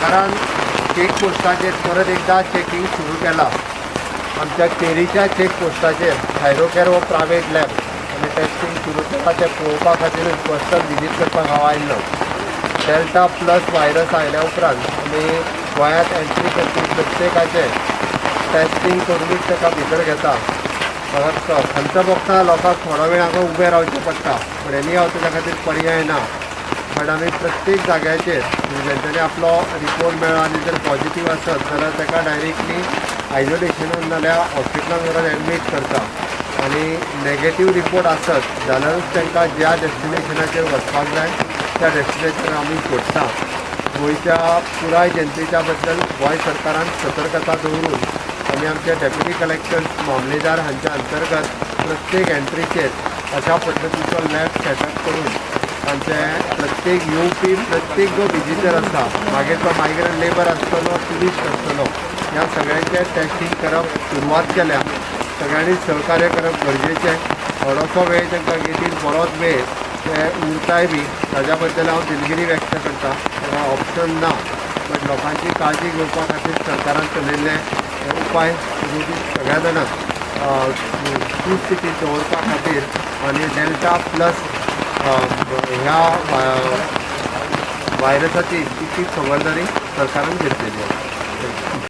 सरकारान चेक पोस्टाचेर परत एकदा चेकिंग सुरू केलां. आमच्या केरीच्या चेक पोस्टाचेर थायरोकेअर हो प्रायवेट लॅब आनी टेस्टिंग सुरू केलां, तें पळोवपा खातीर पर्सनल विजीट करपाक हांव आयिल्लो. डेल्टा प्लस व्हायरस आयल्या उपरांत आमी गोंयांत एंट्री करपी प्रत्येकाचें टेस्टिंग करुनूच ताका भितर घेता. म्हाका खंत भोगता, लोकांक थोडो वेळ हांगा उबें रावचें पडटा, पूण एनी हांव ताच्या खातीर पर्याय ना. बट आमी प्रत्येक जाग्याचेर जेंच्यांनी आपलो रिपोर्ट मेळ्ळो आनी जर पॉझिटीव आसत जाल्यार ताका डायरेक्टली आयजोलेशनान नाल्यार हॉस्पिटलान व्हरोन एडमीट करता आनी नेगेटीव रिपोर्ट आसत जाल्यारूच तांकां ज्या डेस्टिनेशनाचेर वचपाक जाय त्या डेस्टिनेशनार आमी सोडटा. गोंयच्या पुराय जनतेच्या बद्दल गोंय सरकारान सतर्कता दवरून आमी आमचे डेप्युटी कलेक्टर्स, मामलेदार हांच्या अंतर्गत प्रत्येक एंट्रीचेर अशा पद्दतीचो लॅब सेटअप करून तांचे प्रत्येक येवपी, प्रत्येक जो विजिटर आसा, मागीर तो मायग्रंट लेबर आसतलो, ट्युरिस्ट आसतलो, ह्या सगळ्यांचें टेस्टींग करप सुरवात केल्या. सगळ्यांनी सहकार्य करप गरजेचें. थोडोसो वेळ तांकां घेतील, बरोच वेळ ते उरताय बी, ताज्या बद्दल हांव दिलगिरी व्यक्त करता. ताका ऑप्शन ना, बट लोकांची काळजी घेवपा खातीर सरकारान चलयल्ले हे उपाय सगळ्या जाणांक सुस्थितीत दवरपा खातीर आनी डेल्टा प्लस ह्या व्हायरसाची तितकी खबरदारी सरकारान घेतलेली आसा.